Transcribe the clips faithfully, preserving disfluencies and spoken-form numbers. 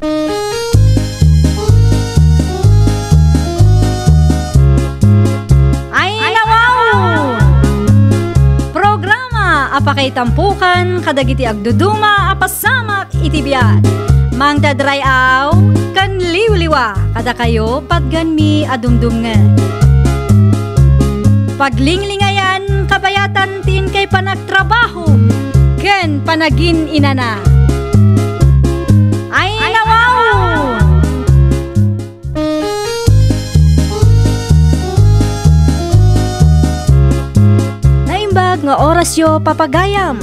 Ay, nawaw! Programa a pakaitampukan kadagiti agduduma a pasamak iti biag. Mangdadray-aw ken liwliwa kadakayo patgenmi a dumdumngeg. Paglinglingayan kabayatan ti inkay panagtrabaho ken panagin-inana. Ay, nawaw! Naimbag nga orasyo, papagayam.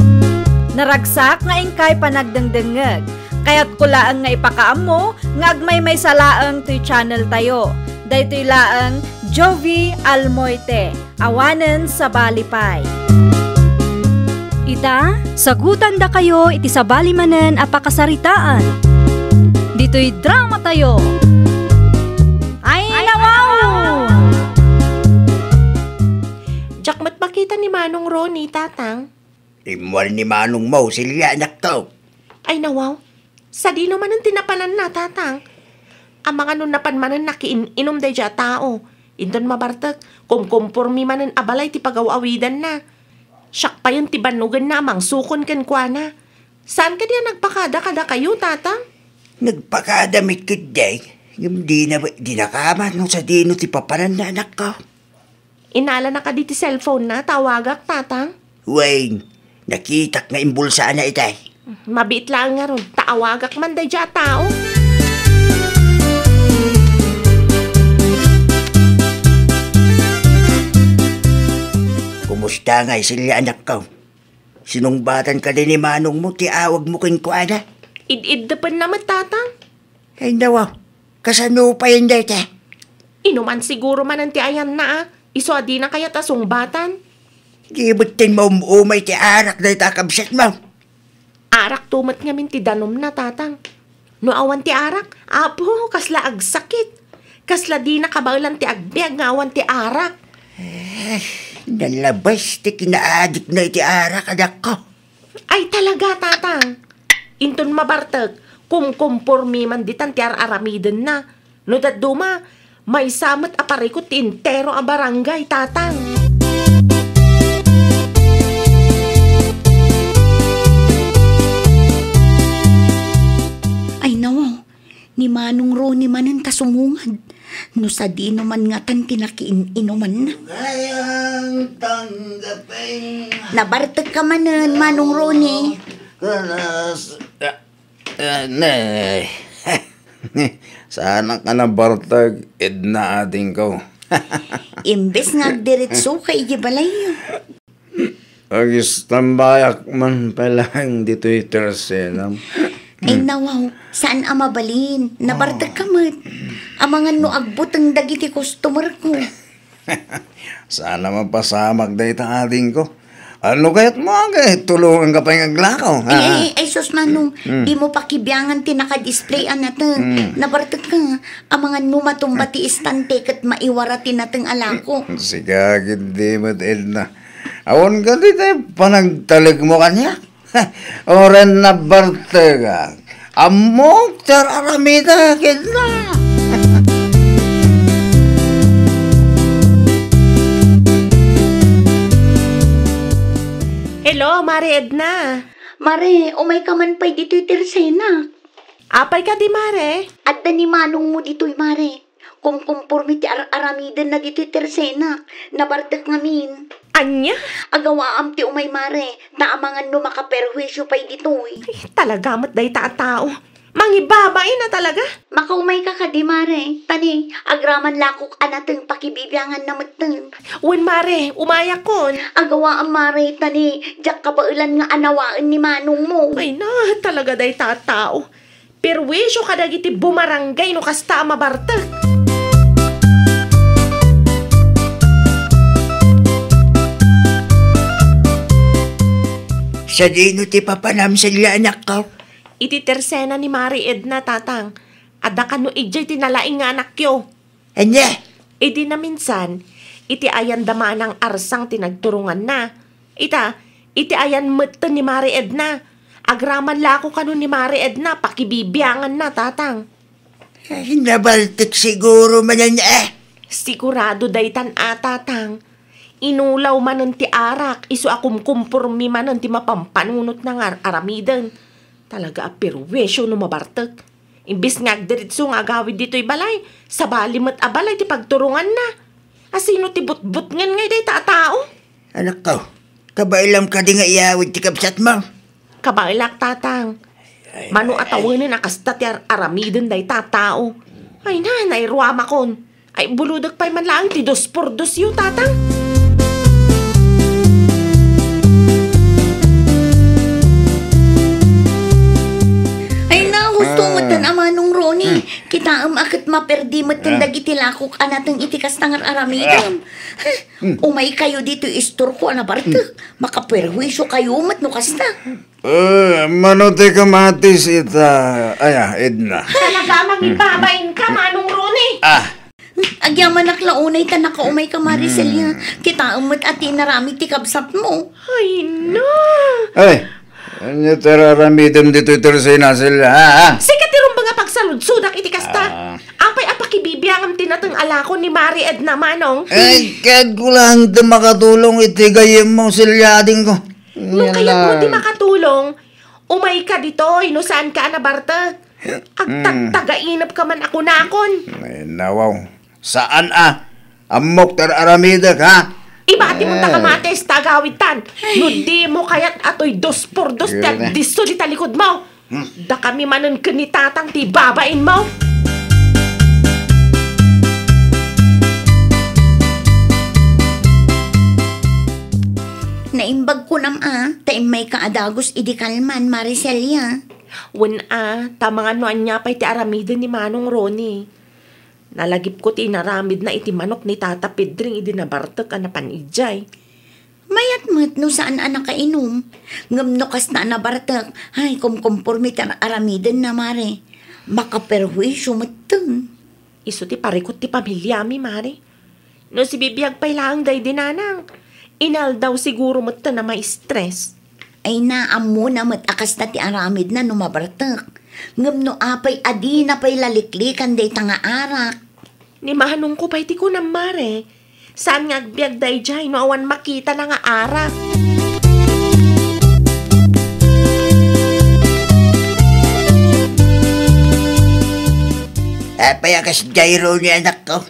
Naragsak nga inkay panagdengdengngeg. Kayatko laeng nga ipakaammo nga agmaymaysa laeng toy channel tayo. Daytoy laeng Jovi Almoite. Awanen sabali pay. Ita, sagutandakayo iti sabali manen a pakasaritaan. Ditoy drama tayo. Ay, nawaw! Diak met makita ni Manong Ronnie, Tatang. Immuar ni manongmo, Celia, anakko. Ay, nawaw. Sadino manen ti napananna, Tatang? Amangan no napan manen nakiin-inom daydiay a tao. Inton mabartek, kumkumpormi manen a balay ti pagaw-awidanna. Siak payen ti bannogenna a mangsukon kenkuana. Saan kadi a nagpakada kadakayo, Tatang? Nagpakada met ketdi, ngem dina, dinaka amangan no sadino ti papananna, anakko. Inalana kadi ti cellphone-na, ta awagak, Tatang? Wen, nakitak nga imbulsana itay. Mabiit laeng ngarud, ta awagak man daydiay a tao. Kumusta ngay, Celia, anakko? Sinungbatan kadi ni manongmo ti awagmo kenkuana? Id-iddepenna met, Tatang. Ay, nawa, kasano pay dayta? Inuman siguro manen ti ayanna, a. Isu a dina kayat a sungbatan. Di met ten maum-umay ti arak dayta a kabsatmo. Arak to met ngamin ti danumna, Tatang. No awan ti arak, Apo, kasla agsakit. Kasla dina kabaelan ti agbiag nga awan ti arak. Eh, nalabas ti kinaadikna iti arak, anakko. Ay, talaga, Tatang. Inton mabartek, kumkumpormi man ditan ti ar-aramidenna. No dadduma, maysa met a parikut ti entero a barangay, Tatang. Ay, nawaw, ni Manong Ronnie manen ta sumungad. No sadino man ngatan ti nakiin-inumanna. Kayang tanggapin. Nabartek ka manen, Manong Ronnie. Kanas-, ah, ah, ne. Saanak a nabartek, Edna, adingko. Imbes nga agdiretso ka iti balayyo. Agistambayak man pay laeng ditoy tersenam. Ay, nawaw, saan a mabalin? Nabartek ka met. Amangan no agbuteng dagiti customer ko. Saan a mapasamak dayta, adingko. Ano kayat mo, agay? Tulungan ka pay nga aglakaw, ha? Ay, ay, ay, sus, Manong, hmm, di mo pakibiangan ti naka-display a nateng. Hmm. Nabartek ka, amangan no matumba ti istante ket maiwara ti nateng a lako. Sika, agiddi met, Edna. Awan ka dita panagtalek mo kaniak. Uray nabartek ka. Ammok ti ar-aramidek, Edna. Hello, Mare Edna. Mare, umay ka man pay ditoy tersenak. Apay kadi, Mare? Adda ni manongmo ditoy, Mare. Kumkumpormi ti ar-aramidenna ditoy tersenak. Nabartek ngamin. Ania? Agawaam ti umay, Mare, ta amangan no makaperhuisyo pay ditoy. Ay, talaga met dayta a tao. Mangibabain a talaga. Makaumayka kadi, Mare. Ta ni, agraman lakok a nateng pakibibianganna metten. Wen, Mare, umayakon. Agawaam, Mare, ta ni, diak kabaelan nga anawaen ni manongmo. Ay na, talaga dayta a tao. Perwisyo kadagiti bumarangay no kasta a mabartek. Sadino ti papanam, Celia, anakko? Iti tersena ni Mari Edna, Tatang. Adda kano idiay ti nalaing nga anakyo. Ania? Idi naminsan, iti ayan da manang arsang ti nagturonganna. Ita, iti ayan metten ni Mari Edna. Agraman la ako kano ni Mare Edna, pakibibianganna, Tatang. Ay, nabaltik siguro manen, eh. Sigurado daytan a, Tatang. Inulaw manen ti arak, isu a kumkumpormi manen ti mapampanunotna nga ar-aramiden. Talaga a perwisyo no mabartek. Imbes nga agdiritso nga agawid ditoy balay, sabali met a balay ti pagturonganna. Asino ti butbutngen ngay dayta a tao? Anakko, kabaelam kadi nga iyawid ti kabsatmo? Kabaelak, Tatang. Ay, mano a ay, ay. Tawenen a kasta ti ar-, aramiden dayta a tao. Ay na, nairuamakon. Ay, bulodek pay man laeng ti dos por dos yo, Tatang. Ay na, husto Ah. metten a Manong Ronnie. Hmm. Kitaem a ket maperdi metten Ah. dagiti lakok a nateng iti kasta nga ar-aramidem. Ah. Hmm. Umay kayo ditoy istorko a nabartek. Hmm. Makaperwisyo kayo met no kasta. Eh, mano ti kamatis ita, aya, Edna? Talaga a mangibabain ka, Manong Ronnie. Ah. Agyamanak la unay ta nakaumay ka, Maricelia. Hmm. Kitaem met a ti inaramid ti kabsatmo. Ay, na. Ay, ania ti ar-aramidem ditoy Tercena, Celia, ha, ha? Sika ti rumbeng a pagsaludsodak iti kasta. Ah. Apay a pakibibiangam ti nateng a lakok ni Mari Edna, Manong? Ay, kagkulang ti makatulong iti gayyemmo, Celia, adingko. No kayatmo ti makatulong, umayka ditoy no saanka a nabartek. Agtagtagainepka man a kunakon. Ay, nawaw. Saan a? Ammok ti ar-aramidek, ha? Ibatimon ta kamatis ta agawidtan. No dimo kayat a toy dos por dos ti agdisso dita likudmo. Hmm. Dakami manen ken ni Tatang ti babainmo. Naimbag kunam a, ta immayka a dagus idi kalman, Maricelia. Wen a, ta mangan no ania pay ti aramiden ni Manong Ronnie. Nalagipko ti inaramidna iti manok ni Tata Pedring idi nabartek a napan idiay. Mayat met no saan a nakainom. Ngem no kasta a nabartek, ay, kumkumpormi ti ar-, aramidenna, Mare. Makaperhuisyo metten. Isu ti parikut ti pamiliami, Mare. No sibibiag pay laeng daydi nanang, inaldaw siguro metten a ma-stress. Ay, na, ammona met a kasta ti aramidna no mabartek. Ngem no apay a dina pay laliklikan dayta nga arak? Ni manongko pay ti kunam, Mare. Saan nga agbiag daydiay no awan makitana nga arak? Apay a kasdiay, Ronnie, anakko?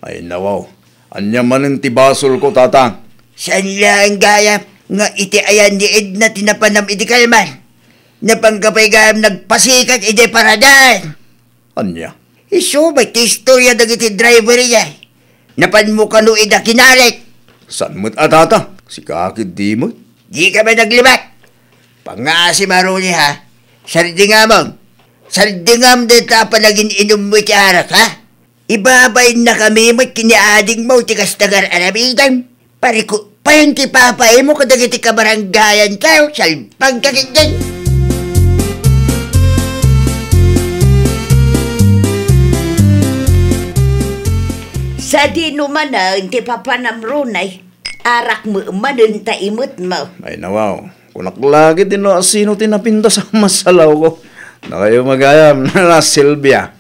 Ay, nawaw. Ania manen ti basolko, Tatang? Saan laeng gayam nga iti ayan ni Edna ti napanam idi kalman? Napanka pay gayam nagpasikag idiay paradaan. Ania? Isu met ti istoria dagiti driver idiay. Napanmo kano ida kinarik? Saan met a, Tata? Sika ketdi met. Dika man naglibat. Pangngaasim a, Ronnie, ha? Sardingamon. Sardingam dayta a panagin-inummo iti arak, ha? Ibabayannakami met ken ni adingmo ti kasta nga ar-aramidem. Parikut pay ti papaimo kadagiti kabaranggayantayo, salbagka ketdin. Sadino manen ti papanam, Ronnie? Arak met manen ta imetmo. Ay, nawaw. Kunak la ketdi no asino ti napintas a masalawko. Dakayo gayam, Nana Silvia.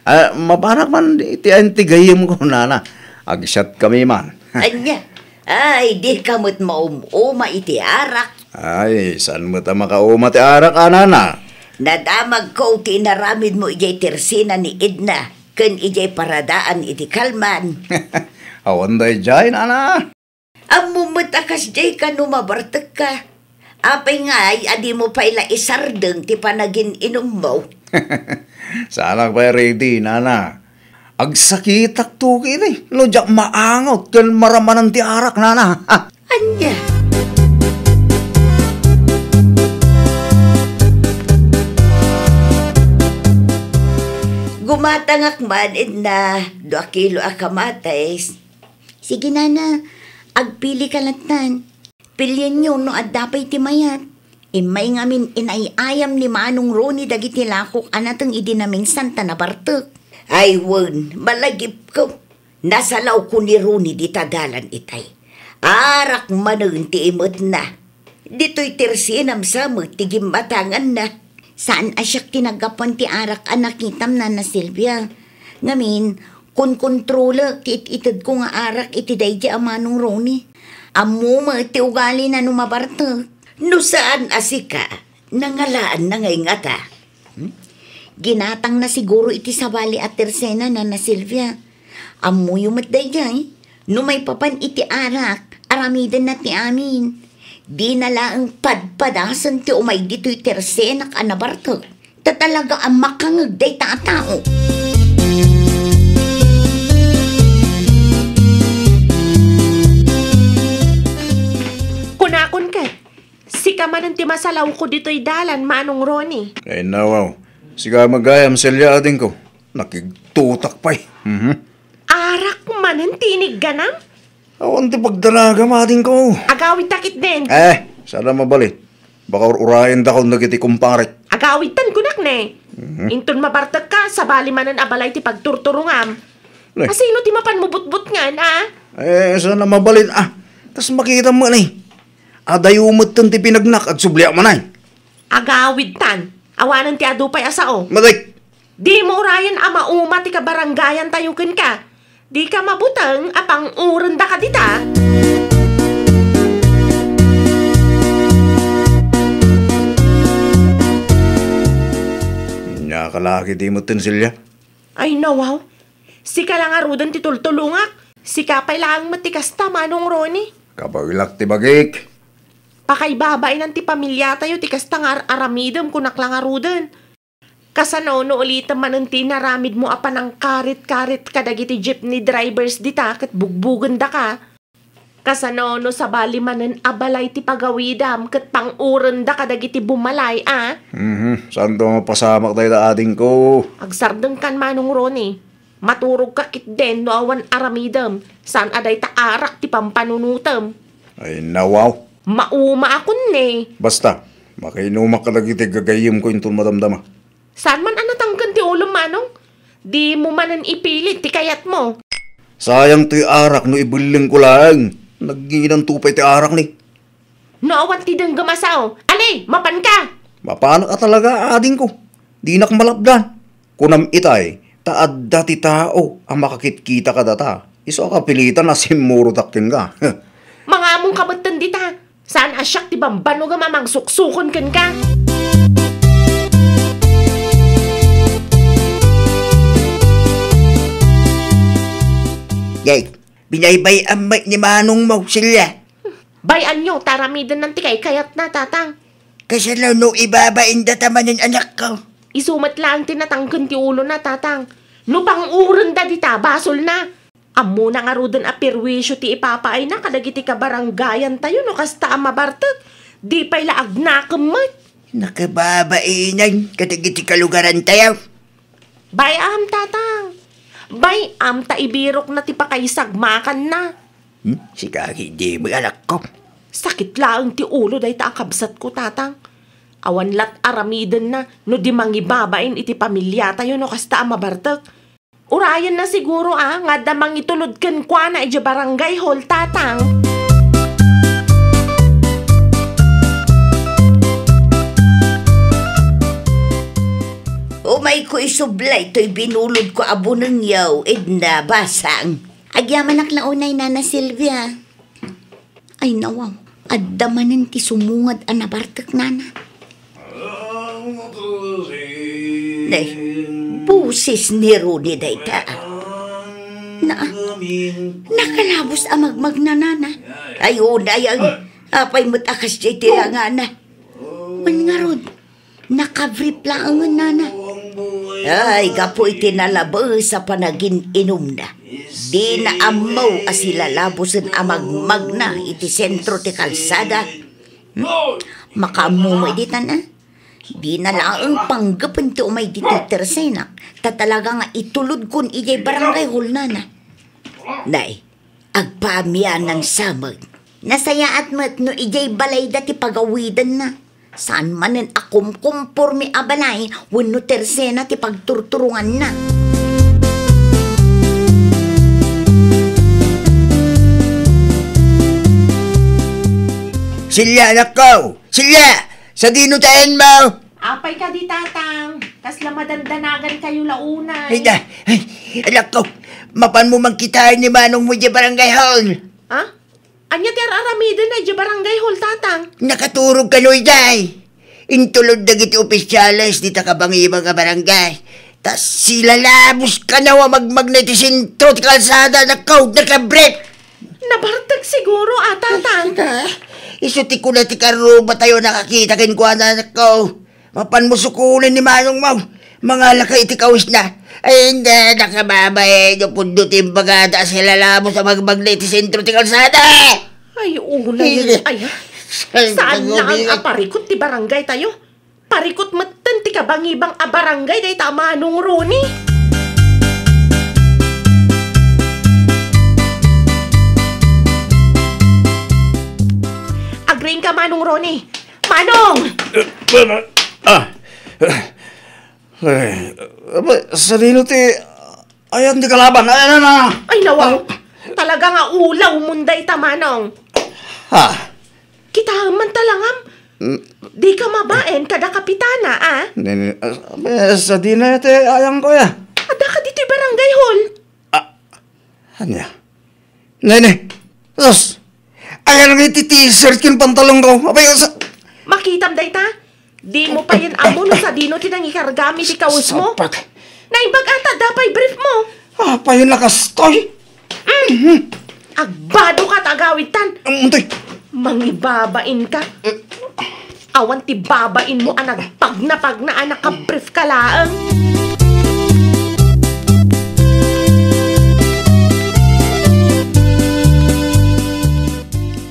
Ah, mapanak man iti ayan ti gayyemko, Nana. Agsiatkami man. Ania? Ay, dika met maum-uma iti arak. Ay, saan met a makauma ti arak, a, Nana? Nadamagko ti inaramidmo idiay Tercena ni Edna ken idiay paradaan iti kalman. Awan daydiay, Nana. Ammom met a kasdiay ka no mabartekka. Apay ngay a dimo pay la isardeng ti panagin-inummo? Saanak pay ready, Nana. Agsakitak tuki ni no diak maangot ken maramanan ti arak, Nana. Ania? Gumatangak man, Edna, dua kilo a kamatis. Sige, Nana, agpili ka lattan. Pilienyo no adda pay ti mayat. Immay ngamin inay-ayam ni Manong Ronnie dagiti lakok a nateng idi naminsan ta nabartek. Ay wen, malagipko. Nasalawko ni Ronnie dita dalan itay. Arak manen ti imetna. Ditoy tersenam sa met ti gimmatanganna. Saan a siak ti naggapuan ti arak a nakitam, Nana Silvia. Ngamin, konkontrolek ti it-itedko nga arak iti daydi a Manong Ronnie. Ammo met ti ugalina no mabartek. No saan a sika, nangalaanna nga ingata. Hmm? Ginatangna siguro iti sabali a tersena, Nana Silvia. Ammoyo met daydiay, no maipapan iti arak, aramidenna ti amin. Dina laeng padpadasen ti umay ditoy tersenak a nabartek. Ta talaga a makangeg dayta a tao. Kunakon ket, sika manen ti masalawko ditoy dalan, Manong Ronnie. Ay, nawaw. Sika met gayam, Celia, adingko. Nakigtutak pay. Mhm. Arak manen ti inigganam? Awan ti pagdaragam, adingko. Agawidta ketdin. Eh, saan a mabalin. Baka ur-urayendakon dagiti kumparek. Agawidtan kunak ne. Mhm. Inton mabartekka, sabali manen a balay ti pagturturongam. Ne. Asino ti mapan mabutbutngan, a? Eh, saan a mabalin, a. Kas makitam met ne. Adayo metten ti pinagnak, agsubliak manen. Agawidtan. Awanen ti adu pay a sao. Matik. Dimo urayen a mauma ti kabarangayantayo kenka. Dika mabuteng a pangurendaka dita. Nia, kalaki ti metten, Celia. Ay, nawaw. Sika la ngaruden ti tultulongak. Sika pay laeng met ti kasta, Manong Ronnie. Kabaelak ti bagik. Pakaibabainan ti pamilyatayo ti kasta nga ar-aramidem, kunak la ngaruden. Kasano no ulitem manen ti inaramidmo a panangkarit-karit kadagiti jeepney drivers dita ket bugbugendaka? Kasano no sabali manen a balay ti pagawidam ket pangurenda kadagiti bumalay a? Mhm. Saanto a mapasamak dayta, adingko? Agsardengkan, Manong Ronnie. Maturogka ketdin no awan aramidem, saan a dayta arak ti pampanunotem. Ay, nawaw. Mauma a kun ne. Basta, makainumak kadagiti gagayyemko inton madamdama. Saan man a natangken ti ulom, Manong? Dimo manen ipilit ti kayatmo. Sayang toy arak no ibellengko laeng. Nagginanto pay ti arak ni. No awan ti denggem a sao, ali, mapanka! Mapanak a talaga, adingko. Dinak malapdan. Kunam itay, ta adda ti tao a makakitkita kadata. Isu a kapilitan a simmurotak kenka. Mangamongka metten dita. Saan a siak ti bambanogem a mangsuksukon kenka. Jake, binaybay-am met ni manongmo, Celia. Bay-anyo, ta aramidennan ti kaikayatna, Tatang. Kasano no ibabain data manen, anakko? Isu met laeng ti natangken ti ulona, Tatang. No pangurenda dita, basolna. Ammona ngaruden a perwisio ti ipapaayna kadagiti kabarangayantayo no kasta a mabartek. Di pay la agnakem met. Nakababainan kadagiti kalugarantayo. Bay-am, Tatang. Bay-am ta ibirokna ti pakaisagmakanna. Hmm? Sika, idi mo, anakko. Sakit laeng ti ulo dayta a kabsatko, Tatang. Awan lat aramidenna no di mangibabain iti pamilyatayo no kasta a mabartek. Urayenna siguro a nga adda mangitulod kenkuana idiay barangay hall, Tatang. Umayko isublay toy binulodko a bunengyo, Edna, basang. Agyamanak la unay, Nana Silvia. Ay, nawaw. Adda manen ti sumungad a nabartek, Nana. Ne, boses ni Ronnie dayta. Na, nakalabos a magmagna, Nana. Ay, unay, ay, apay met a kasdiay ti langana. Wen ngarud, nakabrief laengen, Nana. Ay, gapu iti nalabes a panagin-inumna, dina ammo a silalabosen a magmagna iti sentro ti kalsada. Hmm? Makaammo met ditan, a? Dina laeng panggepen ti umay ditoy tersenak, ta talaga nga itulodkon idiay barangay hall, Nana. Nay, agpaamianan sa met. Nasayaat met no idiay balayda ti pagawidenna. Saan manen a kumkumporme a balay wenno tersena ti pagturturonganna. Silya, anakko! Silya! Sadino ti ayanmo? Apay kadi, Tatang? Kasla madandanagan kayo la unay. Ay, da, ay, anakko, mapanmo man kitaen ni manongmo idiay barangay hall. Ha? Ania ti ar-aramiden na idiay barangay hall, Tatang? Nakaturog kano idiay. Intulod dagiti opisyales dita kabangibang a barangay. Ta silalabos kano a magmagna iti sentro ti kalsada, anakko, nakabrief. Nabartek siguro, a, Tatang. Ay, da, isu ti kuna ti karrubatayo a nakakita kenkuana, anakko. Mapanmo sukonen ni manongmo. Mangalaka iti kawisna. Ay, inda, nakababain no pudno ti imbagada a silalabos a magmagna iti sentro ti kalsada. Ay, unay. Hindi. Ay, saan lang a parikot ti barangay tayo? Parikot metten ti kabangibang a barangay dayta a Manong Ronnie. Agriingka, Manong Ronnie. Manong! Eh, ano? Ah. Eh, aba, sadino ti ayan ti kalaban? Ayan na. Ay, nawaw. Ah. Talaga nga ulaw mo dayta, Manong. Ha? Kita man talangam. Mm. Di ka mabain kada kapitana, a? Ne, ne, ah, eh, sadino ti ayangko, ya? Adda ka ditoy barangay hall. Ah, ania? Nene, sus! Ayan nga iti t-shirt ken pantalon ko. Apay, sa- Makitam dayta? Di mo payen ammo no sadino ti nangikargam iti kawes mo. Sapak. Naimbag ata da pay brief mo. Apay, nakastoy. Mm. Agbado ka, tagawid tan. Ang untoy. Mangibabain ka. Eh. Awan ti babain mo a nagpagnapagna a nakabrief ka laeng.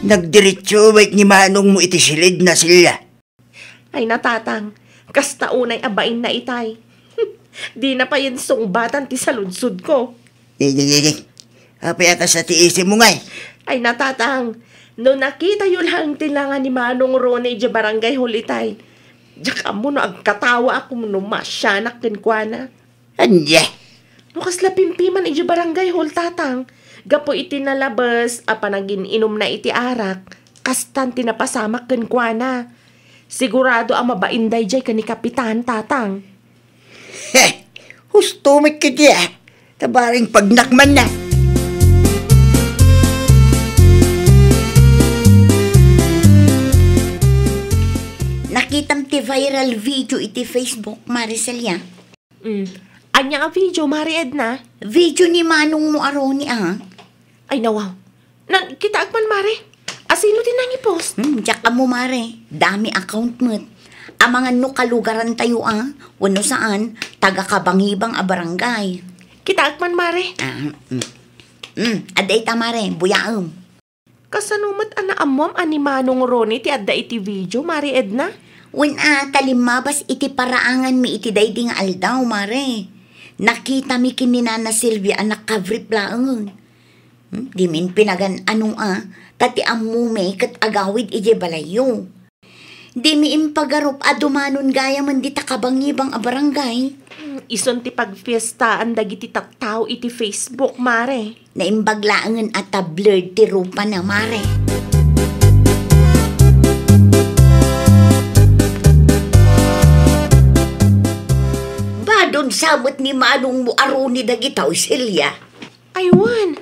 Nagdiretso met ni manongmo iti silid na, Silya. Ay, natatang, kasta unay a bain na itay. Di na payen sungbatan ti saludsodko. Di, di, di, di. Apay a kasta ti isip mo ngay? Ay, natatang, no nakitayo laeng ti langa ni Manong Ronnie idiay barangay hall itay, diak ammo no agkatawa ako no masianak kenkuana. Ania? No kasla pimpiman idiay barangay hall, tatang, gapu iti nalabes a panagin-inumna iti arak, kastan ti napasamak kenkuana. Sigurado a mabain daydiay ken ni Kapitan, tatang. He! Husto met ketdi, a. Ta bareng pagnakmanna. Nakitam ti viral video iti Facebook, Mare Celia. Mm. Ania a video, Mare Edna? Video ni manongmo a Ronnie, a. Ay, nawaw. Nakitaak man, Mare. A, sino ti nangi-post? Hmm, diak ammo, Mare. Dami account met. Amangan no kalugarantayo, a, wenno saan, taga-Kabangibang a barangay. Kitaak man, Mare. A, mm. Mm, adda ita, Mare. Buyaem. Kasano met a naammoam a ni Manong Ronnie ti adda iti video, Mare Edna? Wen a, ta limmabas iti paraanganmi iti daydi nga aldaw, Mare. Nakitami ken ni Nana Silvia a nakabrief laengen. Hmm, dimin pinagan-ano a, ta ti ammomi ket agawid idiay balayyo. Dimi impagarup a dumanon gayamen dita Kabangibang a barangay. Hmm, isun ti pagfiestaan dagiti tattao iti Facebook, Mare. Naimbag laengen a ta-blurred ti rupana, Mare. Badon sa met ni manongmo a Ronnie dagita, Celia. Ay, wen.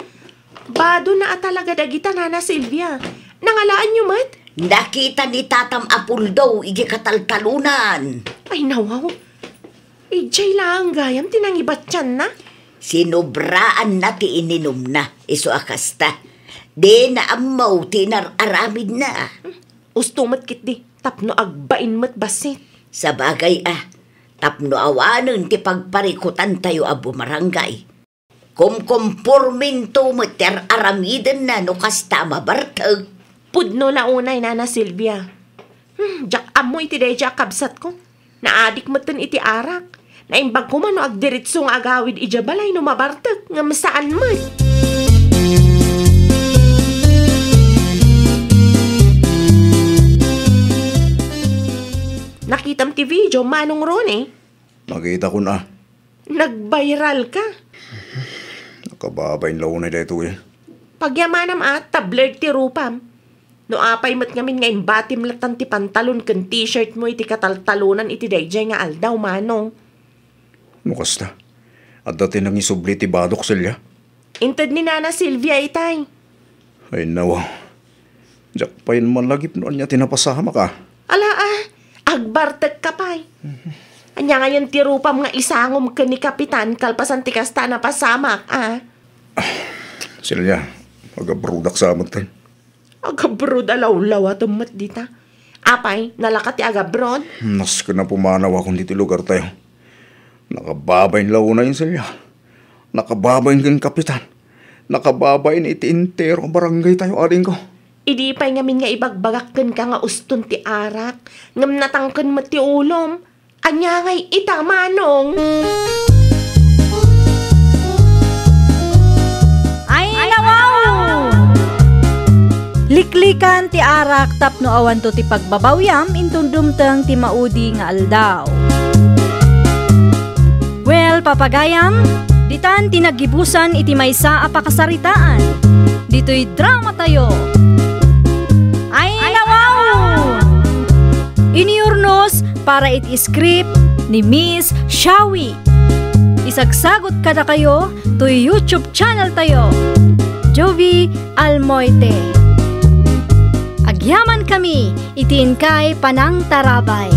Badonna a talaga dagita, Nana Silvia. Nangalaanyo met? Nakita ni tatam a puldaw idiay kataltalonan. Ay, nawaw. Idiay laeng gayam ti nangibatianna? Sinobraanna ti ininumna, isu a kasta. Dina ammo ti inar-aramidna. Husto met ketdi, tapno agbain met bassit. Sabagay a, tapno awanen ti pagparikutantayo a bumarangay. Kumkumpormento met ti ar-aramidenna no kasta a mabarteg. Pudno la unay, Nana Silvia. Hmm, diak ammo iti daydiay a kabsatko. Naadik metten iti arak. Naimbag koma no agdiretso nga agawid idiay balay no mabartek, ngem saan met. Nakitam ti video, Manong Ronnie? Nakitakon a. Nag-viral ka. Nakababain la unay daytoy. Pagyamanam a, ta-blurred ti rupam. No apay met ngamin nga imbatim lattan ti pantalon ken t-shirt mo iti kataltalonan iti daydiay nga aldaw, Manong? No kasta, adda ti nangisubli ti badok, Celia. Inted ni Nana Silvia itay. Ay, nawa. Diak pay malagip no ania ti napasamak, a. Ala, a. Agbartek ka pay. Ania ngayon ti rupam nga isangom ken ni Kapitan kalpasan ti kasta a napasamak, a? Celia, agabrodak sa metten. Agabrod a lawlawatem met dita. Apay, nalaka ti agabrod? Nasken a pumanawakon ditoy lugartayo. Nakababain la unay, Celia. Nakababain ken Kapitan. Nakababain iti entero a barangaytayo, adingko. Idi pay ngamin nga ibagbagak kenka nga uston ti arak, ngem natangken met ti ulom. Ania ngay ita, Manong? Ay, nawaw! Liklikan ti arak tapno awanto ti pagbabawiam inton dumteng ti maudi nga aldaw. Well, papagayam, ditan ti naggibusan iti maysa a pakasaritaan. Ditoy dramatayo. Ay, nawaw! Inyurnos para iti script ni Miss Shawi. Isagsagot kadakayo toy YouTube channel tayo, Jovi Almoite. Agyaman kami iti inkay panangtarabay.